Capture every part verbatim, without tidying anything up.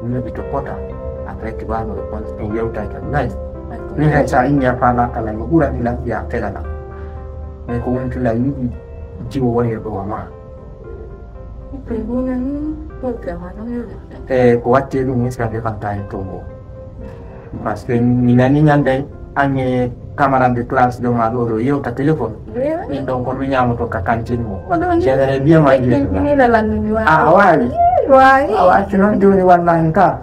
Nebi to kota. Après, tu vas me répondre, to yewta ka nice. Ni hay sa ingi a fala kala no ɓura ila ya kala na. Mais ko wonti la yiɗi jiwo woni e ɗo ma. E ko watti e ɗum, mi sika defanta en to mo. Parce que mi nani ñande ange camarade de classe de ma ɗo ɗo yewta téléphone. Min ɗon ko mi ñamoto ka cantine mo. Général bien ma. Ah, wawi. Wawi. A watti noon joni wallahi ka.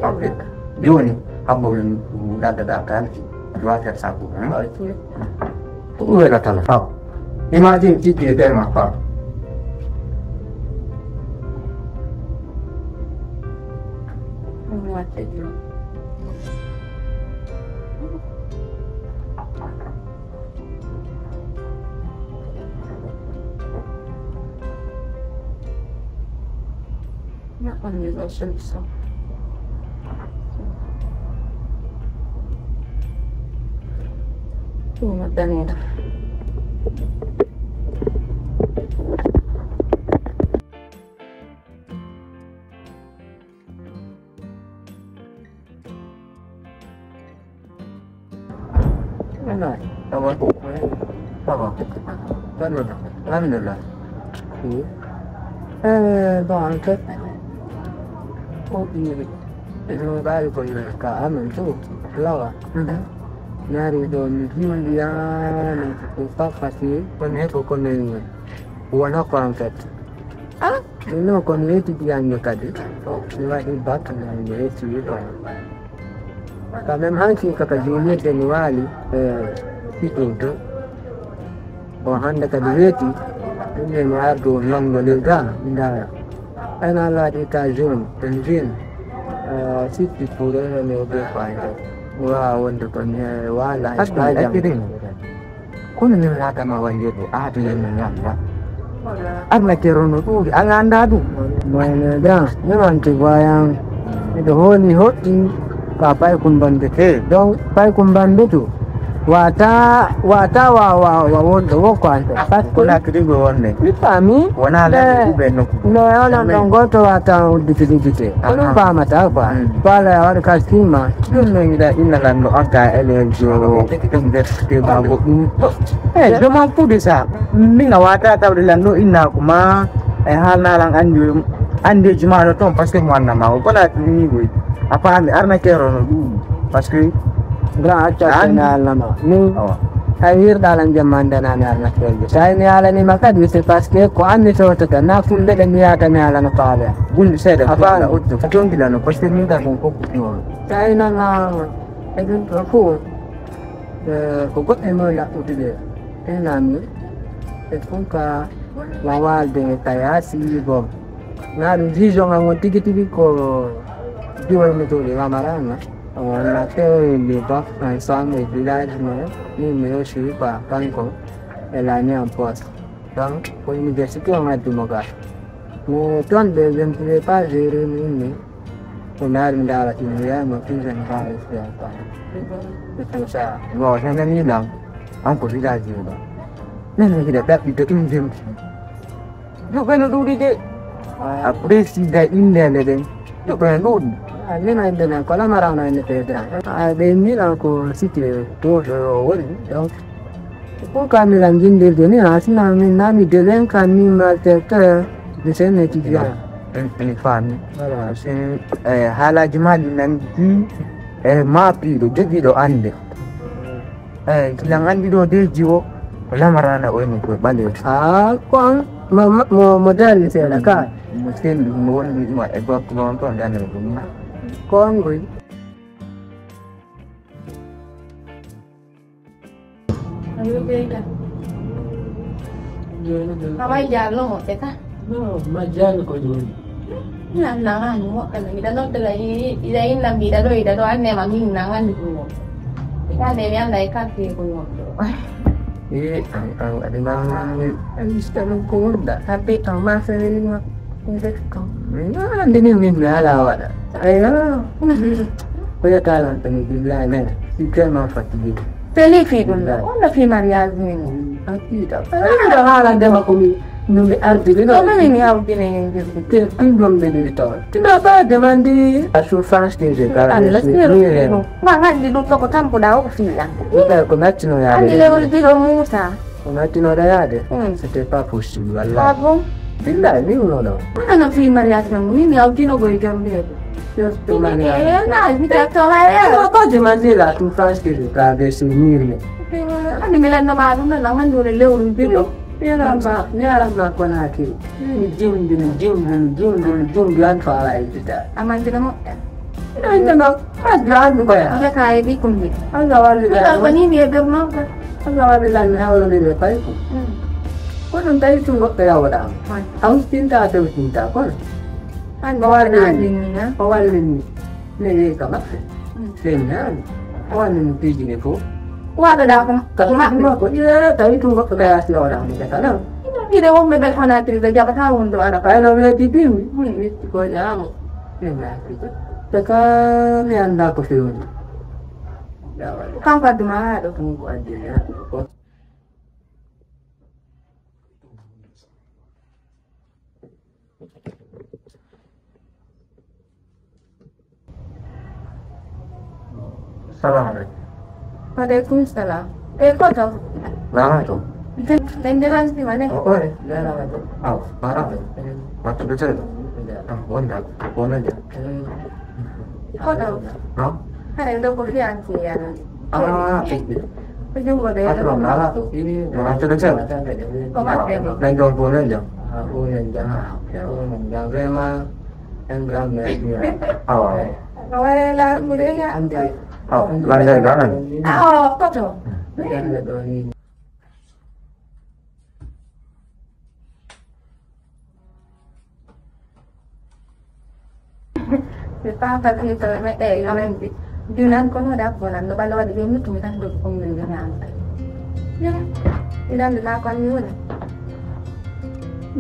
Ok. Joni, habbo min ɗaɗɗaɗa kalki. Doit faire ça pour, hein? Ko ɗum welatano taw. Imagine tigi e nder ma fa. Not on your social so. Tuma daneda. Non, ça va. Ça va. Alhamdulillah. Alhamdulillah. Oui. Euh, bon, en fait, ko ɗum, ɗum mbawi ko ka amen to lawa. Nari ɗo mi jimbiya, mi ko pas facile, ko mi heɓo ko men wona ko en fait. Ah, non, ko mi étudiant kadi. Mi waɗi bac, mi étudiant. Quand même, hanki kaka juulirde mi waali, eh, fiɗɗorde. Bon, hannde kadi weeti, ɗum ne mi ardu nanngondirga, ndaara. Ena laaɗi ka jeune, un jeune, eh, sixty pour un euro deux fois. Mi waawa wonde ko mi waala e stage am. Kono min laatama wallirde aadi e min ñamda. Arnaqueur no ɗuuɗi, a anndaa ɗum? Moyne da, mi manti voyant. Miɗo hooli hoɗɗi ka pay kumbande. Eh. Donc, pay kumbande to. Wata, wata wa, wa, wa wonɗo wo ko an. Parce que ko lakri go wonde. Mi faami. Wona lakri ɓe nokku. No, e onon ɗon gooto wata udditi ligite. Ko ɗum faamata quoi. Mm. Faala ya waɗi ka sima. Ɗum no yiɗa inna lan no arta e les jours. Ɗum defte ma goɗɗum. Eh, je m'en fous de ça. Min a wata tawde lan no inna ko ma e haalna lan andi, andi juma no ton parce que mo anna ma o. Kono ni goy. A faami arnaqueur no ɗum. Parce que grand acteur na alama. Min a wirda lan jamman dana mi arnaqueur. Sai mi ala ni makadi c'est parce que ko anni to to na fulɓe ɗe mi yata mi ala no faale. Gundi seeɗa a faami. Ko tongila no parce que min da kon ko ko. Sai na na e ɗum ɗo fof, eh, ko goɗɗe mo laɓɓutude tenami e kunka wawalde ka yaasi gom. Na ɗum vision am on tigi tigi ko diwolmitoɗe wamarana. On a fait le bac ensemble e village mo min mi aussi quoi kanko e l'année en poste. Donc ko université on addi mo ga. Mais ton de je ne pouvais pas gérer min. Ko ndaari mi ndaara tigi mi yaay mo tigi mi haa e fiya ko. Ko sa. Bon, c'est même ni là. Encore village ni là. Même ni da da da kin jim. Yo ben ɗuuɗi de. A président inde le de. Yo ben ɗuuɗi. A nena inde na ko la marana inde te da. A be mi la ko cité to wori. Donc Pourquoi mi lan jindirde ni ha sina min nami de len kan ni maltraité de sen étudiant. Mi faami. Voilà. Haalaji ma ɗi nan di e ma piiɗo jogiiɗo annde. Eyi kilan anndi ɗo de jiwo ko lamarana o ene koye ɓaleejo. Ah, kon mo mo mo dali seeɗa ka. Mo sendi mo woni ɗuma e gorko ɗon ɗon dane ɗum. Kongoy. Ayo, Beyda. Awa jaalno moƴƴata. No, majjano ko joni. Mi anndaani moƴƴata. Miɗa noddira, i-, iɗa inna mbiɗa ɗo, iɗa ɗo, annema min nangani ɗum. Kande mi annda e quartier ko wonɗo. E, an, an, aɗa nangani, an mista ɗum ko wonɗa. Kamɓe kam ma fewelima. Min ande min min mi ala waɗa. Aywa. Ko yata lan tan billahi ne. Si tellement fatigué. Peli fi ɗum ɗo. Walla fi mariage min. An fiita. Ɗo haalande ma ko mi. No mi ardi mi ɗo. Ko mani mi hawtini hen jirgi. Te ɗum ɗon ɓe ɗiɗi tawa. Tino ba demandi a souffrance que je garde. Allah sirri ɗum. Ma nganndi ɗum ɗo ko tampuɗa o ko fiiɗa. Ɗum ɗo ko nattino yaade. Anndi lewol biɗo Moussa. Ko nattinoɗa yaade. C'était pas possible, wallahi. Ah bon? Billahi, mi wulano. Ana fi mariage men, min mi hawtino ko e Gambie. Surtout mariage. Eh, na mi ta to mariage. Ko demandi la souffrance que je garde sur mille. Anndi mi lanno ma ɗum ɗo, nganndi lewol biɗo. Yaramma, yaramma Konakiri. Mi jimbi, mi jimbi, mi jimbi, mi jimbi, an faala e bita. Amandina mo. Ina inda ma, ma jaan ko ya. Ala ka e bi kumbi. Ala wali la. Ko ni mi e ber ma. Ala wali la mi hawlo ni be pay ko. Ko ɗum tawi tun goɗɗo yawoɗa. Hawtinta tawtinta kono. An ko wali ni. Ko wali ni. Nene ka maɓɓe. Sen nani. O wani no piiji ɗin fof. Waɗaɗa ko ka maɓɓe. Ko ƴeewa tawi tun goɗɗo kaya si o waɗa mo kasa nan. Ɓiɗe wonɓe ɓe Konakiri ɓe jaɓata wonde ara. Kayno weeti bimmi. Min witti ko ƴaamo. Min naati ko. Te ka mi annda ko fewni. Kanko adduma haa ɗo. Kanko addina ko. Salamu aleykum. Wa aleykum salam. E koto? Lama to. Denderan si mane? O ore, lama to. Aw, bara. Waktu betul. Ah, wonda, wonda ja. Koto? No? Hare ndo ko fiyansi yana. Ah, ko jungo de. Atro nala to. Ini no anto de cel. Ko ma de. Nang dol bolen jam. Ah, bolen jam. Ya bolen jam. Vraiment un grand merci. Awa. Wala la murega. Ande. Aw, la ngai ganan. Aw, koto. Mi fafa fito meɗe amen bi. Dunan kono da bonan no balo wadi be mutu mi tan do ko min ngan. Ya. Idan da ko mi wona.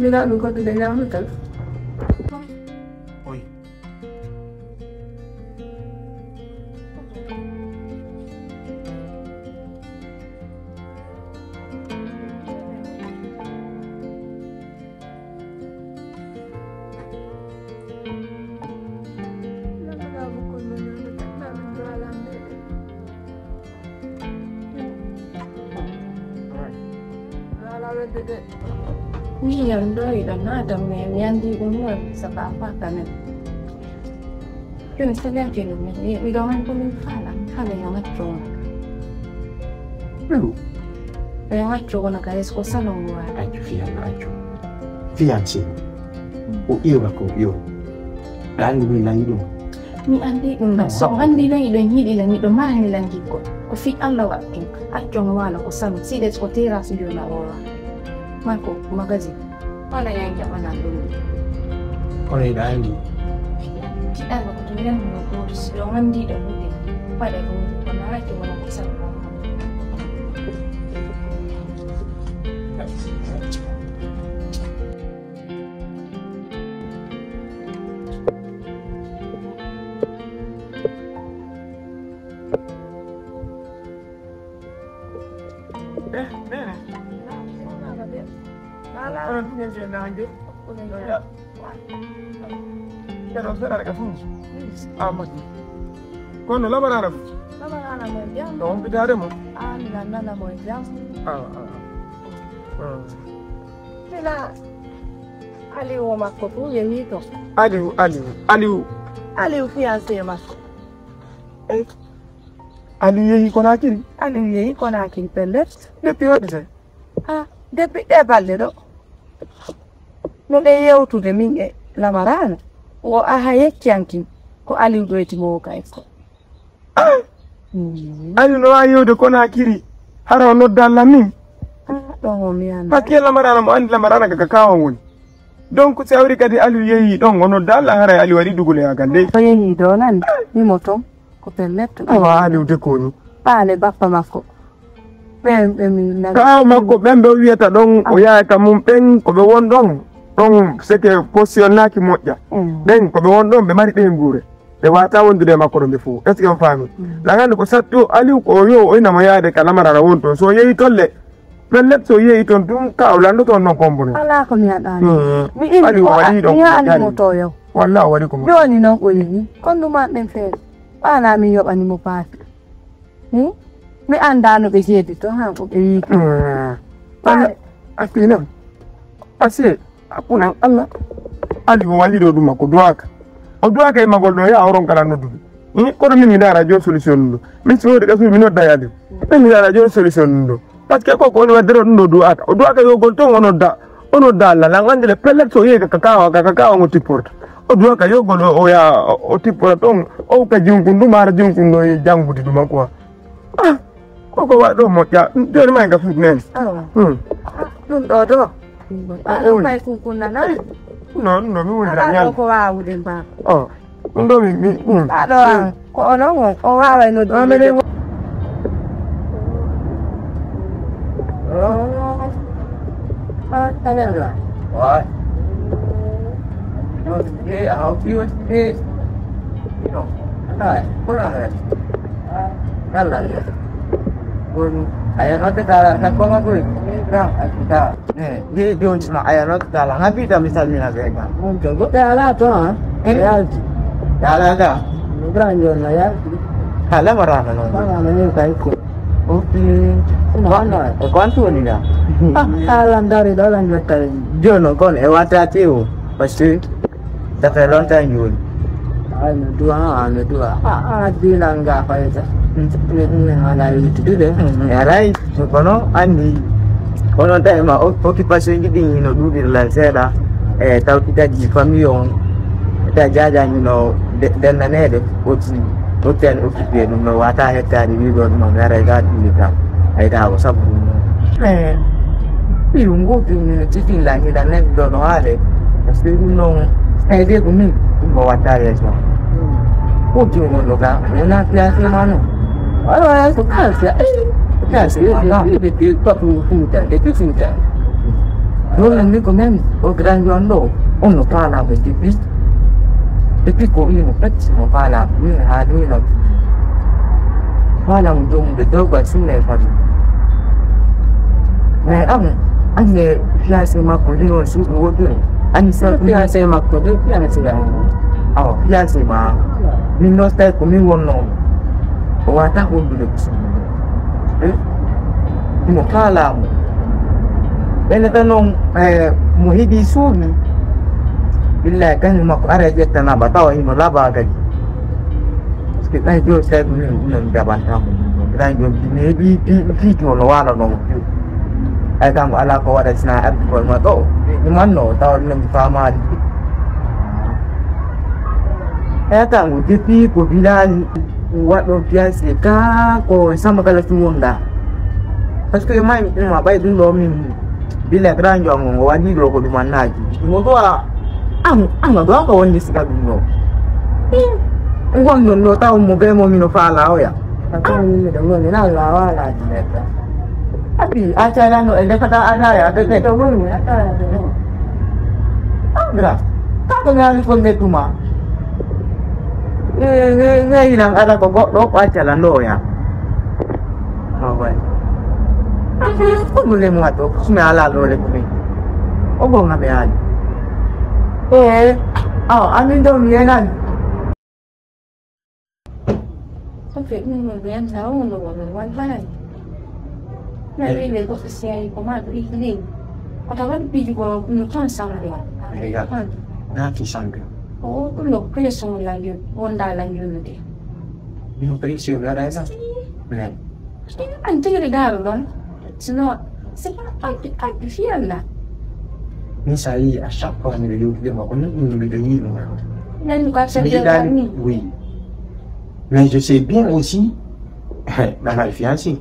Dunan ko de nyamu tan. Oi. Miñam ɗo iɗo naata, mais mi anndi ɗum non, ça va pas quand même. Ɗum c'est bien que ɗum, mi, mi ɗo man ko min faala, mi faala yo ngacco on. Ɗum? Yo ngacco on ka est-ce que salon waɗa? Accu fiyan, accu. Fiyan si. O iwa ko iwa. Ɗa anndi min layi ɗum. Mi anndi ɗum ɗo. So o anndi noon iɗon yiɗi lan, miɗo maani lan giggol. Ko fii Alla waɗi ɗum. Accon waalo ko salu. Siɗet ko terrasse joona o wa. Maa ko magasin. Wala yan jaɓanan ɗum. Kono hiɗa anndi. Kiɗan ko to miɗen no gooto. Si ɗo anndi ɗo huɗi. Waɗe ko kono hakke wala ko salu. Eh, nene. Ala. Onon tun en naanjo. Onon ya. Kero sera ka fun. Amati. Kono lamarana. Lamarana mo jam. Ɗo on bitaade mo. Ah, mi nannana mo jam. Ah, ah. Sila Aliou o makko tun yehi to. Aliou, Aliou, Aliou. Aliou fiancé makko. Eh, Aliou yehi Konakiri? Aliou yehi Konakiri pellet. Depuis waɗde? Ah, depuis ɗe balɗe ɗo. No ɗe yewtude min e Lamarana. O aha yeccankin ko Aliou ɗoyti mo o kay ko. Ah! Aliou no waawi yewde Konakiri, hara o nodda Lamin. Ah, ɗon o mi anndaa. Paske Lamarana mo anndi Lamarana ka Kaawan woni. Donc, si a wari kadi Aliou yehi ɗon, o nodda Alla, haray Aliou waɗi dugule haa gannde. O yehi ɗo nan, mi mo ton, ko pellet. Awa Aliou de ko ni. Paale bappa makko. Ɓen, ɓe mi nani. Kaawa makko ɓen ɓe o wiyata ɗon, o yaha ka mum ɓen, ko ɓe won ɗon. Ɗon, c'est que position naaki moƴƴa. Mm. Ɓen, ko ɓe won ɗon, ɓe mari ɗen nguure. Ɓe waata wondude e makko ɗo ɓe fof. Est-ce que on faami? Mm. Lagande ko sattu Aliou ko o yo o ina mo yaade ka Lamarana won toon. So o yehi tolle, Pellet, so yehi toon tun, ka o lanndo toon non kombone. Alaa ko mi haɗaani. Hmm. Mi inni Ali ko waɗi ɗon mi haani mo to yow. Walla o waɗi ko mo. Jooni noon o yini. Kon ɗum an ɗen feere. Ɓaana mi yoɓani mo paati. Hmm? Mi anndaa no ɓe jeedi to, han ko ɓe yiiti. Hmm. Walla, a fiinan. A see. Hakkunde an Allah, Aliou o walli ɗo ɗum makko duwaaka. O duwaaka e magol ɗo, yaa o ronka lan noddude. Ni kono min mi ndaara jooni solution ɗum ɗo. Min si woodi ka suudu mi nodda e Aliou. Min mi ndaara jooni solution ɗum ɗo. Parce que ko ko woni waddere ɗum ɗo duwaaka. O duwaaka yogol toon o nodda. O nodda Allah lan anndi le pellet so yehi ka kaawa ka kaawa ngo tipporta. O duwaaka yogol o o yaa o tippora toon o ka junkun ɗum ara junkun ɗo e janngude ɗum makko. Ah, koko waɗi ɗo moƴƴa. Jooni ma en ka suudu neen. Awa. Hmm. Ɗum ɗo to. Ah, ɗum may kunkunna na. Non, non, mi woni ala ñal ko waawude mba. Oh. Ɗum ɗo mi mi. Hmm. Aɗo an ko onon o o waaway no. Ah, menen. Oh. Ah, tanen la. Wa. Hey, how you? Hey. You know. Hi. Hold on. Kala. Kun aya no te tala na koma kun. Gra, aya ta. Eh, di di un ma aya no te tala. Ngapi ta misal mina vega. Un to go te ala to, ha? Eh? Ya. Ya la da. Gra yo na ya. Hala marana no. Marana no kai ko. Okay. No, no. E quanto ni da? Ah, ala ndare da la ngata. Yo no kon e wata ti o. Parce que ça fait longtemps que je. Ah, no duwa, ah, no duwa. Ah, ah, dina nga fayta. Ni ni ala yutu de. Alay, kono andi. Kono tawi ma o- occupation ji ɗin no ɗuɗir lan seeɗa. E tawtitaji famille on. Ta jaajani no de- dennanede. Oti hotel occupé ɗum no wata hettaade wiɗo ɗum o gara ga ɗum kam. Ay ga o sabu ɗum non. Eh, ɗum goɗɗum no cikin langi da nek ɗo no haale. Parce que ɗum non. Ay de ko min ɗum o watta yeeso. Ko jogo no ga wona place ma non. Wala wala ko kalsa. Kalsa yo de de de papu futa de futa. Ɗum non mi ko men o grand yon ɗo. On no paala ko depuis. Depuis ko imo pet mo paala min ha ɗum non. Paala mo ɗum de dogo a sinna e fadu. Mais am anne fiancé makko ɗin on suuɗi woɗɗude. Anni sa fiancé makko de fiancé ya. Awa fiancé ma min non tawi ko min wonnoomo. O wata hollude ko suuɗi. Mo faalaamu ɓenata noon. Mo heɓi suuɗi. Billahi kañum makko ara ƴettanaɓa tawa hino laɓa kadi. Parce que ɓay jo tawi ko min ɗum en jaɓantamo. Ɗan jom mi heɓi piiji o no walanoma piw. Ay kanko ala ko waɗa sina abdi koye ma ɗo. Ɗumanno tawa ɗum en faamaali. Eya kanko depuis ko village waɗɗo fiancé ka ko samba kala tun wonda. Parce que yo mami ɗum ma ɓay ɗum ɗo min billa grand jom ngo waɗi ɗo ko ɗum annaji ngo ɗo a an an ɗo ko wonde sika ɗum ɗo. Ngon ɗon ɗo taw mo be mo mino faala oya. Akan min ɗo ngoni na la wala di neta. Abi a tala no e defata ana ya be be to woni a tala de no. Andra ka ko nani ko me tuma. Ngeyinan aɗa ko goɗɗo o accala ndoya. Ko ɗum lemu waɗɗo mi ala ɗo le kumi. O gonga ɓe ali. E awa amin ɗo mi yenani. Ko fe ɗum no ɓe yanta o no wano wal bana. Na wele ko sosiyali ko ma ɗo ikilin. Ko tawa ɗo piji ko no tan sambe. Naati sambe. O ɗum no pression lanjun wonda lanjun de. Ɗum pression ara esa. An tigi regard ɗon. Sinon c'est pas artificiel là. Ni sa yi à chaque fois mi ɗo yewtude ma ko non ɗum mi ɗo yi ɗum. Nan ko accepter ni. Oui. Mais je sais bien aussi dans ma fiancée.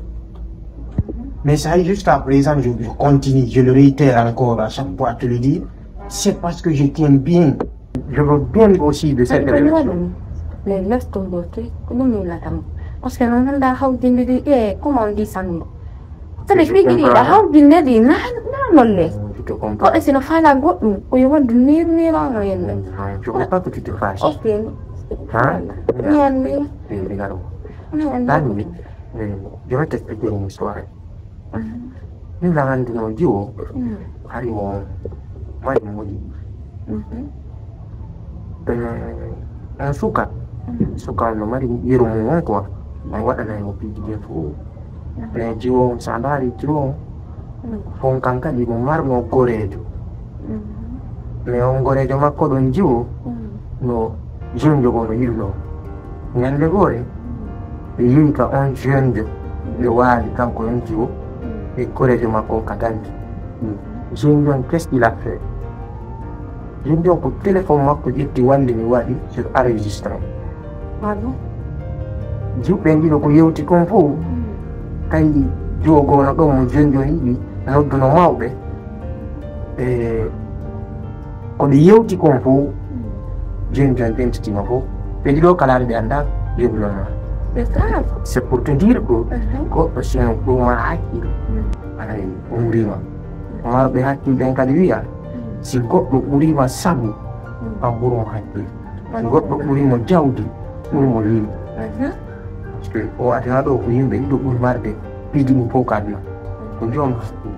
Mais ça jusqu'à présent je continue, je le réitère encore à chaque fois te le dire. C'est parce que je tiens bien. Je veux bien aussi de cette relation. Mais laisse tomber, ko ɗum mi latamo. Parce que non da hawdinde de e comment on dit ça non. Tele figiri da hawdinde de na na nolle. Ko e sino fala goɗɗum ko yo waddu niru niru no yende. Je veux pas que tu te fâches. Ok. Hein? Ni an ni. Regarde. Ni an ni. Je vais t'expliquer une histoire. Min lanndinoo jiwo, hari mo mari moƴƴi. Ɓe on suka, suka no mari yeru mum on quoi, on waɗanay mo piiji ɗin fof. Mais jiwo on, so a ndaari jiwo on, on kan kadi mo marno goreejo. Mais on goreejo makko ɗon jiwo, no jeune jo no yiɗuno. Ñande goore, ɓe yewi ka on jeune jo, ɓe waali kanko on jiwo, e goreejo makko on ka danki. Jeune jo on, qu'est-ce qu'il a fait? Jeune jo on ko téléphone makko ƴetti, wallini, waɗi sur enregistrement. Pardon? Jiwɓe ɗiɗo ko yewti kon fof, tawi jiwo goono ɗon mo jeune jo on yiɗi, nodduno mawɓe. E ko ɓe yewti kon fof, jeune jo on ɓentitiima fof. Ɓe ɗiɗo kala ɓe anndaa, ɓe ɗiɗo ma. C'est ça. C'est pour te dire que goɗɗo si on ɗuma hakkille, aray, o ɓuriima. Marɓe hakkille ɓen kadi wi'a, si goɗɗo ɓuriima sabu, an ɓuri mo hakkille. Si goɗɗo ɓuri mo jawdi, ɓuri mo yimɓe. Parce que o aduna ɗo ko yimɓe ɗiɗo ɓuri marde piiji mum fof ka aduna. Ko joom hakkille.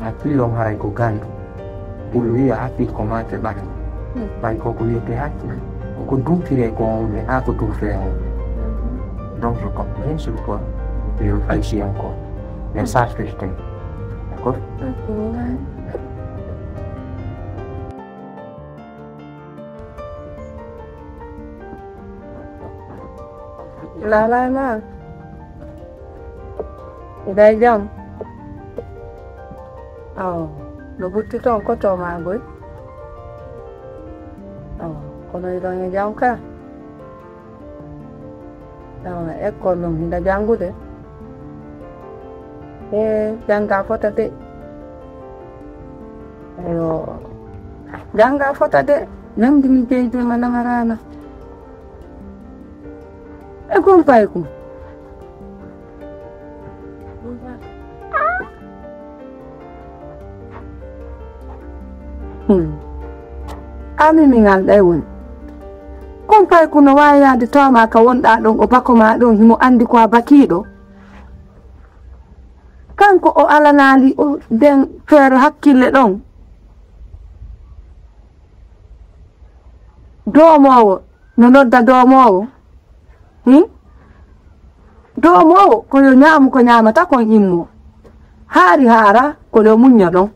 Hakkille on haray ko ganndo. Ɓuri wi'a hakkille ko maafe ɓandu. Ɓay ko ko wiyetee hakkille. Ko duufiree ko on, mais haa ko duufiree on. Donc, je comprends sur quoi. Yo fay si encore. Mais ça, c'est fait. D'accord? Laalay ma. Iɗa e jam? Aw, no ɓutti toon ko to maa ngoy? Aw, kono iɗon e jam ka? Aw, école ɗum hinda janngude? E jannga fota de. Eyo, jannga fota de. Nandi mi jeyde ma namaraana. E kumpay ko. Hmm. Ami mi ngal ɗay woni. Kumpay ko no waawi yaade to ma ka wonɗa ɗon, o bako ma ɗon, himo andi ko a bakiiɗo. Kanko o alanaali o nden feere hakkille ɗon. Doomoowo no nodda doomoowo. Hmm? Doomoowo ko yo ñaamu ko ñaamata kon immo. Haari haara ko yo muñño ɗon.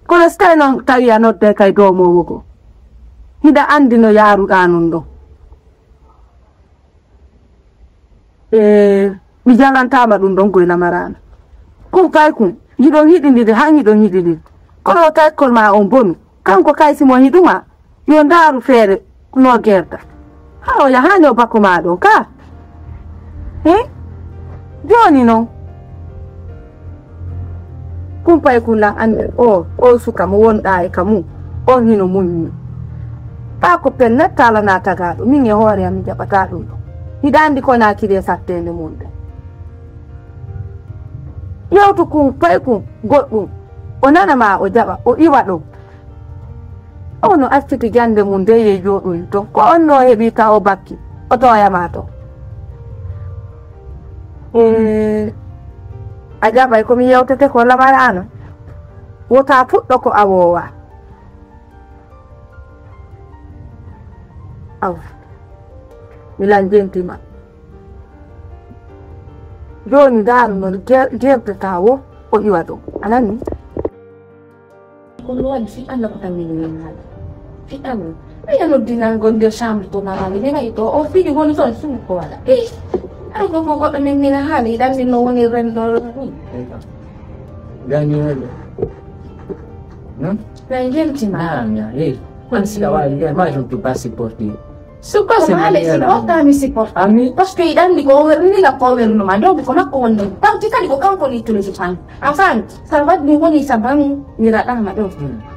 Kono si tawi noon tawi a nodday kay doomoowo goo. Hiɗa anndi no yaaruɗaa nun ɗon. E mi jalantaama ɗum ɗon koye lamaraana. Kun kay kun, hiɗon hiɗindiri, han hiɗon hiɗindiri. Kono o takkol ma on bonu. Kanko kay si mo hiɗuma, yo ndaaru feere no gerda. Haa o yahaani o bako ma ɗon ka. He? Jooni non. Kumpay kun lan anndi o, o suka mo wonɗaa e ka mum, on hino muññi. Ɓaa ko pellet taalana tagaaɗo, min e hoore am mi jaɓataa ɗum ɗon. Hiɗa anndi ko naakiri e satteende mum ɗon. Ƴeewtu kun, pay kun, goɗɗum. O nana ma, o jaɓa, o iwa ɗon. O no acciti jannde mum nde yehi jooɗoyi ton. Ko on no heɓi ka o bakki, o tooyama ton. Ee, a jaɓay ko mi yewtete ko lamaraano. Wota fuɗɗo ko a woowa. Awa, mi lan jentima. Jooni ndaaru no ge-, gerdata wo, o iwa ɗon. A nani? Kono waɗi fiɗɗanno ko tan min min haala. Fiɗɗanno. Ɓeya noddinal ngon nder chambre to mama mi nena e to. O fini woni toon sumu ko wala. Eh. Ay ko ko goɗɗo min mina haala. Iɗan min no woni renndo ni. Gani wala. Hmm? Ɓe njelti ma. Naam, ya. Eh. Kon si a waali, eh, ma jom tu basi porti. Sukka ko maale si ɗo tami si porti. Ami. Parce que iɗan ndi ko o werni la ko o werno ma. Donc ko makko wonno. Tawti kadi ko kanko ni tulu si fan. A faami? Sa waɗi ɗum woni sa banniraɗaama ɗo.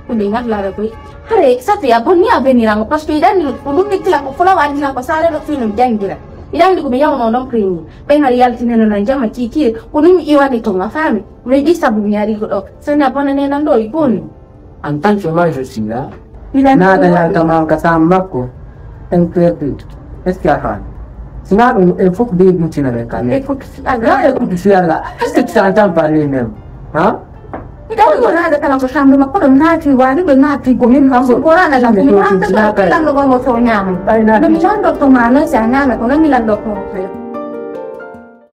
Ko nde ngarlaaɗo koy. Hare safi a bonni a benirango parce que iɗanni ko ɗum nikkila ko fulawa anndina ko saare ɗo fii no janngira. Iɗanni ko mi yawno ɗon premier. Ɓen hari yaltineno nan jama kiikiye ko ɗum iwani ton a faami. Mi yiɗi sabu mi ari ko ɗo. Sani a bonane nan ɗo i boni. En tant que moi, je suis là. Naata yalta ma ka saam makko. Interdit. Est-ce que a faami? Sinon ɗum e fof de ɗum tina men quand même. Écoute, Allah. Là écoute, je suis là. Est-ce que tu t'entends parler même? Hein? Ɗawɗo naade kala ko sambo makko ɗum naati waali ɓe naati ko min kam so gorana lam mi wanta ɗo lanɗo ko mo so ñaama ɗum lanɗo ko ma non si a ñaama ko nami lanɗo ko